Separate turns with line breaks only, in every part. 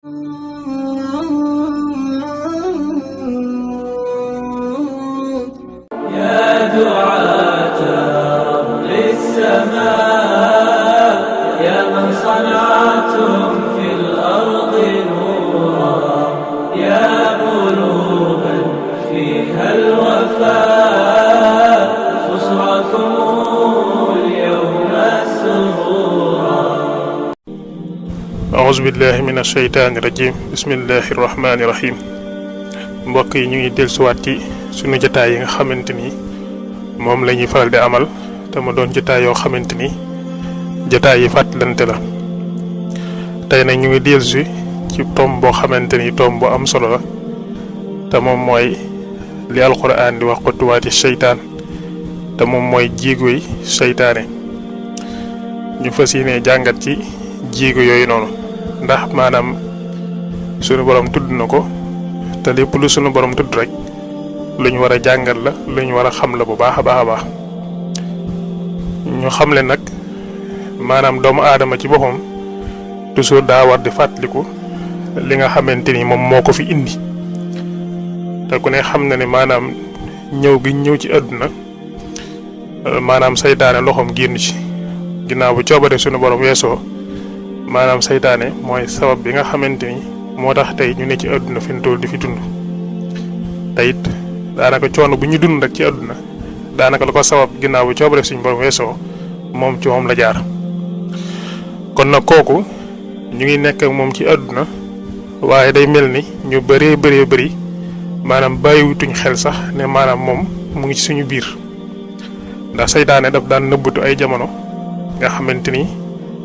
يا دعاة رب السماء يا من صنعتم في الأرض نورا يا قلوبا فيها الوفاء بشراكم اليوم سرورا.
أعوذ بالله من الشيطان الرجيم بسم الله الرحمن الرحيم. mbokk yi ñu ngi dellusiwaat ci sunu jotaay yi nga xamante ni moom la ñuy faral di amal te mu doon jotaay yoo xamante ni jotaay yi fàttalante la. tey nag ñu ngi dellusi ci tomb boo xamante ni tomb bu am solo la te moom mooy li alquran di wax xutuwaati seytaan te moom mooy jéegoy seytaane. ñu fas yéene jàngat ci jéego yooyu noonu ndax maanaam sunu borom tudd na ko. te lépp lu sunu borom tudd rek lu ñu war a jàngal la lu ñu war a xam la bu baax a baax a baax ñu xamle nag maanaam doomu aadama ci boppam toujours daa war di fàttaliku li nga xamante ni moom moo ko fi indi te ku ne xam na ne maanaam ñëw gi ñëw ci àdduna maanaam saytaane loxoom génn ci ginnaaw bu coobare sunu borom weesoo maanaam saytaane mooy sabab bi nga xamante ni moo tax tey ñu ne ci àdduna fi mu toll di fi dund te it daanaka coono bu ñu dund rek ci àdduna daanaka la ko sabab ginnaaw bu coobare suñu borom weesoo moom ci moom la jaar. kon nag kooku ñu ngi nekk ak moom ci àdduna waaye day mel ni ñu bëree bëri maanaam bàyyiwutuñ xel sax ne maanaam moom mu ngi ci suñu biir ndax saytaane daf daan nëbbatu ay jamono nga xamante ni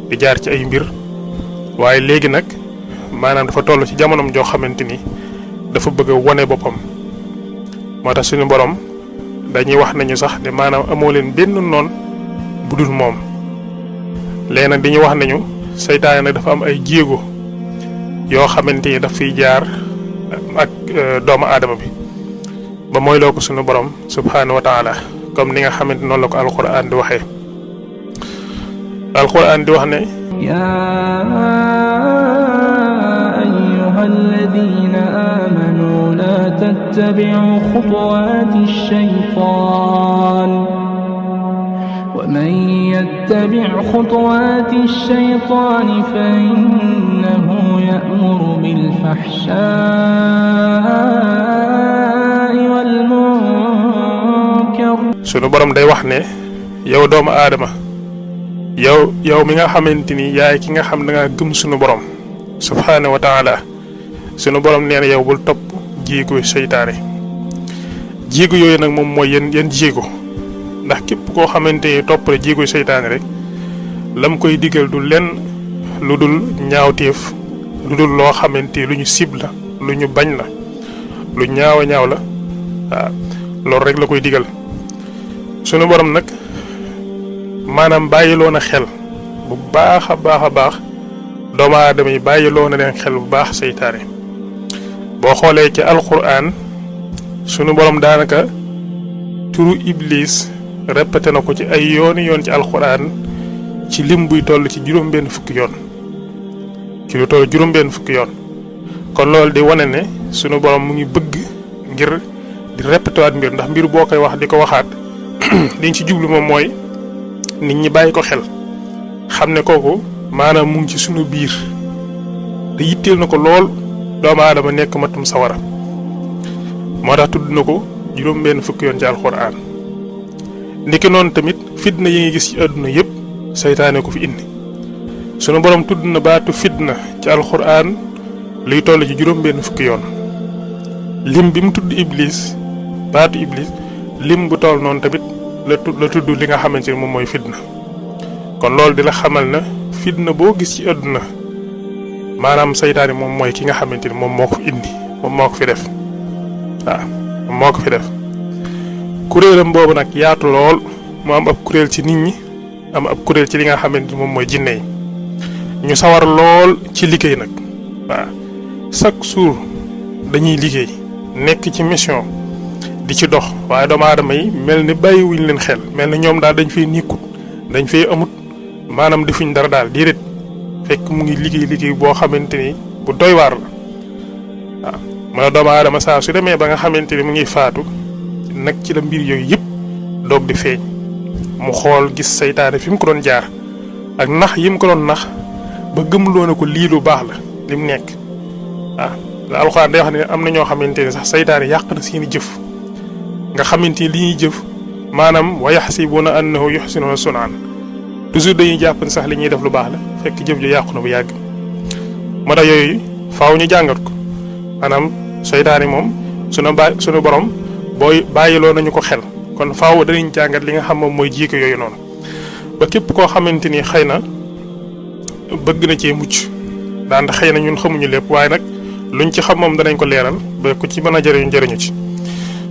di jaar ci ay mbir waaye léegi nag. maanaam dafa toll ci jamonoom joo xamante ni dafa bëgg a wone boppam moo tax suñu borom dañuy wax nañu sax ne maanaam amoo leen benn noon bu dul moom léegi nag dañuy wax nañu seytaane nag dafa am ay jéego yoo xamante ni daf fiy jaar ak doomu aadama bi ba mooy loo ko suñu borom subhaanahu wa taala comme ni nga xamante noonu la ko alquran di waxee alquran di wax ne
الذين آمنوا لا تتبعوا خطوات الشيطان ومن يتبع خطوات الشيطان فإنه يأمر بالفحشاء والمنكر.
sunu borom day wax ne yow doomu aadama yow mi nga xamante ni yaay ki nga xam da nga gëm sunu borom subhaanahu wa taala sunu borom nee na yow bul topp jéego seytaane jéego yooyu nag moom mooy yan jéego ndax képp koo xamante ni topp la jéego seytaane rek lam koy digal du lenn lu dul ñaawteef lu dul loo xamante lu ñu sib la lu ñu bañ la lu ñaaw la waaw loolu rek la koy digal sunu borom nag maanaam bàyyiloo na xel bu baax a baax doomu aadama yi bàyyiloo na leen xel bu baax seytaane boo xoolee ci alquran sunu borom daanaka turu iblis répété na ko ci ay yooni yoon ci alquran ci lim buy toll ci juróom-benn fukki yoon ci lu toll juróom-benn fukki yoon kon loolu di wane ne sunu borom mu ngi bëgg ngir di répété waat mbir ndax mbir boo koy wax di ko waxaat liñ ci jublu moom mooy nit ñi bàyyi ko xel xam ne kooku maanaam mu ngi ci sunu biir te yitteel na ko lool doomu aadama nekk matum sawara moo tax tudd na ko juróom-benn fukki yoon ci alxuraan ndiki noonu tamit fitna yi ngi gis ci àdduna yépp seytaane ko fi indi sunu borom tudd na baatu fitna ci alxuraan luy toll ci juróom-benn fukki yoon lim bi mu tudd iblis baatu iblis lim bu toll noonu tamit la tudd li nga xamante ni moom mooy fitna kon loolu di la xamal na fitna boo gis ci àdduna maanaam saytaane moom mooy ki nga xamante ni moom moo ko fi indi moom moo ko fi def waaw moom moo ko fi def kuréelam boobu nag yaatu lool mu am ab kuréel ci nit ñi am ab kuréel ci li nga xamante ni moom mooy jinne yi ñu sawar lool ci liggéey nag waaw chaque jour dañuy liggéey nekk ci mission di ci dox waaye doomu aadama yi mel ni bàyyiwuñ leen xel mel ni ñoom daal dañ fay nikkut dañ fay amut maanaam defuñ dara daal déedéet fekk mu ngi liggéey boo xamante ni bu doy waar la waaw mën a doomu aadama saa su demee ba nga xamante ni mu ngi faatu nag ci la mbir yooyu yëpp doog di feeñ mu xool gis saytaane fi mu ko doon jaar ak nax yi mu ko doon nax ba gëmloo na ko lii lu baax la li mu nekk waaw la alxuraan day wax ne am na ñoo xamante ni sax saytaane yàq na seeni jëf nga xamante ni li ñuy jëf maanaam wa yaxsibuuna annahu yuxsinuuna sun'an toujours dañuy jàpp ne sax li ñuy def lu baax la fekk jëf ju yàqu na bu yàgg moo tax yooyu faaw ñu jàngat ko maanaam saytaane moom sunu borom booy bàyyiloo nañu ko xel kon faaw danañ jàngat li nga xam moom mooy jiiko yooyu noonu ba képp koo xamante ni xëy na bëgg na cee mucc daanaka xëy na ñun xamuñu lépp waaye nag luñ ci xam moom danañ ko leeral ba ku ci mën a jëriñu jëriñu ci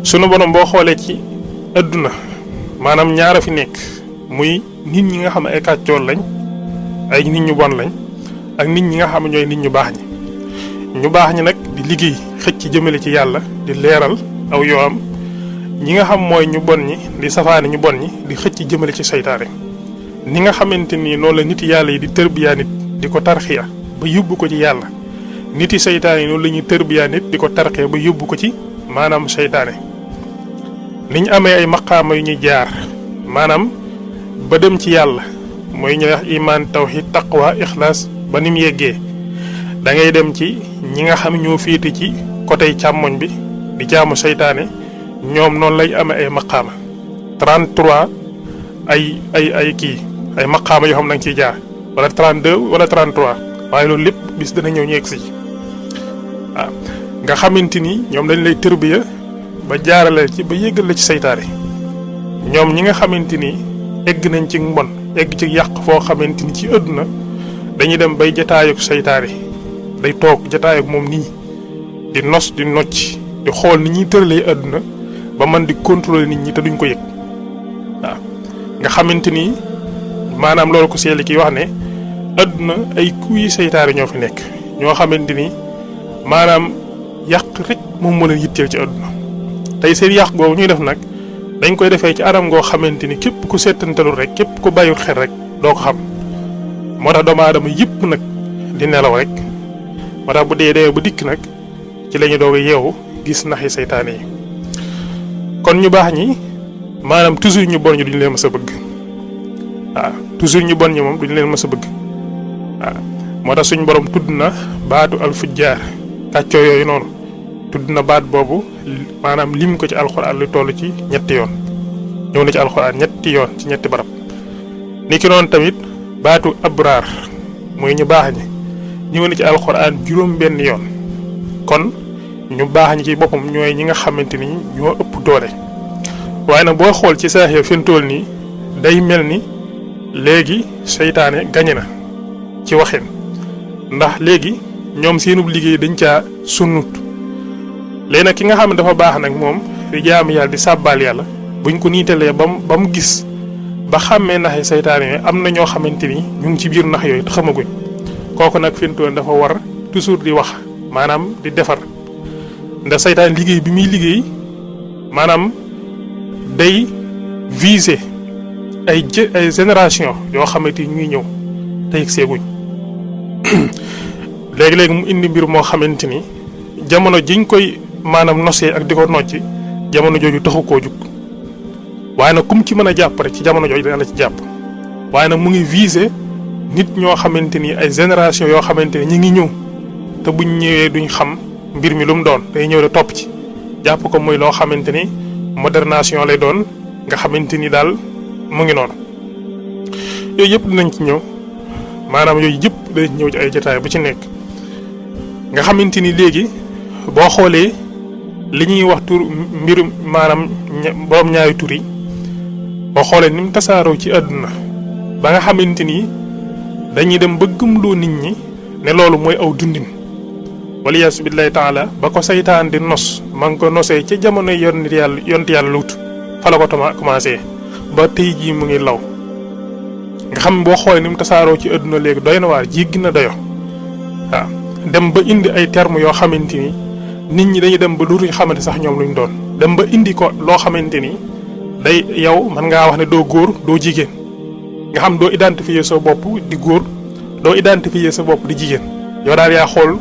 sunu borom boo xoolee ci adduna maanaam ñaara fi nekk muy nit ñi nga xam ne ay kàccoor lañ ay nit ñu bon lañ ak nit ñi nga xam ne ñooy nit ñu baax ñi ñu baax ñi nag di liggéey xëcc ci jëmale ci yàlla di leeral aw yoam ñi nga xam mooy ñu bon ñi di safaani ñu bon ñi di xëcc ci jëmale ci saytaane ni nga xamante ni noonu la nit yàlla yi di tërbiyaa nit di ko tarxiya ba yóbbu ko ci yàlla nit yi saytaane yi noonu la ñuy tërbiyaa nit di ko tarxiya ba yóbbu ko ci maanaam saytaane ni ñu amee ay maqaama yu ñuy jaar maanaam ba dem ci yàlla mooy ñu wax iman tawhid taqwa ixlaas ba ni mu yeggee da ngay dem ci ñi nga xam ñoo féete ci côté càmmoñ bi di jaamu saytaane ñoom noonu lay amee ay maqaama 33 ay kii ay maqaama yoo xam na nga ciy jaar wala 32 wala 33 waaye loolu lépp bis dana ñëw ñu egg si waaw nga xamante ni ñoom dañ lay tërbiya ba jaarale ci ba yëgal la ci saytaane ñoom ñi nga xamante ni egg nañ ci mbon egg ci yàq foo xamante ni ci àdduna dañuy dem bay jataayuk saytaane day toog jataayuk moom nii di nos di nocc di xool ni ñuy tëralee àdduna ba man di contrôler nit ñi te duñ ko yëg waaw nga xamante ni maanaam loolu ko seeli ki wax ne àdduna ay kuy saytaane ñoo fi nekk ñoo xamante ni maanaam yàq rek moom moo leen yitteel ci àdduna tey seen yàq boobu ñuy def nag dañ koy defee ci anam ngoo xamante ni képp ku seetantalul rek képp ku bàyyul xel rek doo ko xam moo tax doomu aadama yëpp nag di nelaw rek moo tax bu dee bu dikk nag ci la ñu doog a yeewu gis naxi saytaane yi kon ñu baax ñi maanaam toujours ñu bon ñi duñu leen mës a bëgg waaw toujours ñu bon ñi moom duñu leen mës a bëgg waaw moo tax suñ borom tudd na baatu alfujjaar kàccoo yooyu noonu tudd na baat boobu maanaam lim ko ci alxuraan lu toll ci ñetti yoon ñëw na ci alxuraan ñetti yoon ci ñetti barab ni ki noonu tamit baatu abraar mooy ñu baax ñi ñëw na ci alxuraan juróom benn yoon kon ñu baax ñi ci boppam ñooy ñi nga xamante ni ñoo ëpp doole waaye nag boo xool ci saaxee fi mu toll nii day mel ni léegi seytaane gañe na ci waxin ndax léegi ñoom seenub liggéey dañ caa sunnut léegi nag ki nga xam ne dafa baax nag moom di jaamu yàlla di sàbbaal yàlla buñ ko niitalee ba mu gis ba xàmmee naxi saytaane yooyu am na ñoo xamante ni ñu ngi ci biir nax yooyu te xamaguñ kooku nag fi mu toll dafa war toujours di wax maanaam di defar ndax saytaan liggéey bi muy liggéey maanaam day viser ay génération yoo xamante ni ñuy ñëw te yegg seeguñ léegi-léegi mu indi mbir moo xamante ni jamono jiñ koy maanaam nosee ak di ko nocci jamono jooju taxu koo jug waaye nag kum ci mën a jàpp rek ci jamono jooju dana la ci jàpp waaye nag mu ngi viser nit ñoo xamante ni ay génération yoo xamante ni ñi ngi ñëw te buñ ñëwee duñ xam mbir mi lu mu doon day ñëw de topp ci jàpp ko muy loo xamante ni modernisation lay doon nga xamante ni daal mu ngi noonu yooyu yëpp dinañ ci ñëw maanaam yooyu yëpp dinañ ñëw ci ay jotaay bu ci nekk nga xamante ni léegi boo xoolee li ñuy wax tur mbirum maanaam borom ñaari tur yi boo xoolee ni mu tasaaroo ci àdduna ba nga xamante ni dañuy dem ba gëmloo nit ñi ne loolu mooy aw dundin waliyaasu billaahi taala ba ko saytaan di nos ma ngi ko nosee ca jamono yonent yàlla Luut fa la ko commencé ba tey jii mu ngi law nga xam boo xoolee ni mu tasaaroo ci àdduna léegi doy na waar jéggi na doyo waaw dem ba indi ay termes yoo xamante ni nit ñi dañuy dem ba duutuñ xamante sax ñoom luñ doon dem ba indi ko loo xamante ni day yow mën ngaa wax ne doo góor doo jigéen nga xam doo identifier sa bopp di góor doo identifier sa bopp di jigéen yow daal yaa xool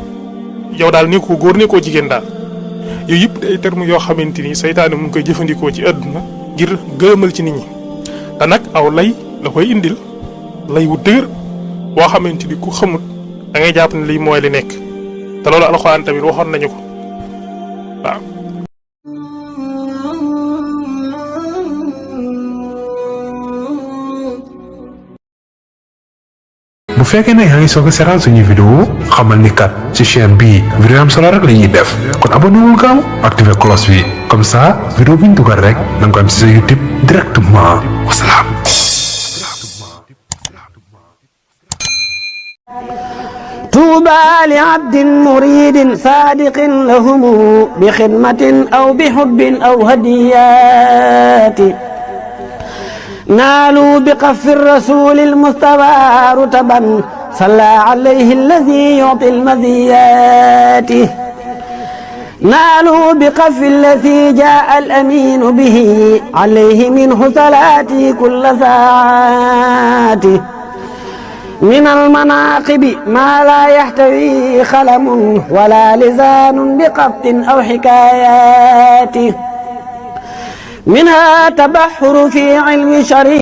yow daal nekkoo góor nekkoo jigéen daal yooyu yëpp ay termes yoo xamante ni saytaane mu ngi koy jëfandikoo ci àdduna ngir gëlëmal ci nit ñi te nag aw lay la koy indil lay wu dëgër boo xamante ni ku xamut da ngay jàpp ne lii mooy li nekk te loolu alxuraan tamit waxoon nañu ko waaw.
bu fekkee ne yaa ngi soog a seetaan suñuy vidéo xamal ni kat ci chaîne bii vidéo am solo rek la ñuy def kon abonné wul gaaw activé cloche bi comme ça vidéo bu ñu dugal rek da nga ko am ci sa YouTube directement wasalaam.
طوبى لعبد مريد صادق لهم بخدمة أو بحب أو هديات نالوا بقف الرسول المصطفى رتبا صلى عليه الذي يعطي المزيات نالوا بقف الذي جاء الأمين به عليه منه صلاتي كل ساعات من المناقب ما لا يحتوي خلم ولا لسان بقبط أو حكايات منها تبحر في علم شريع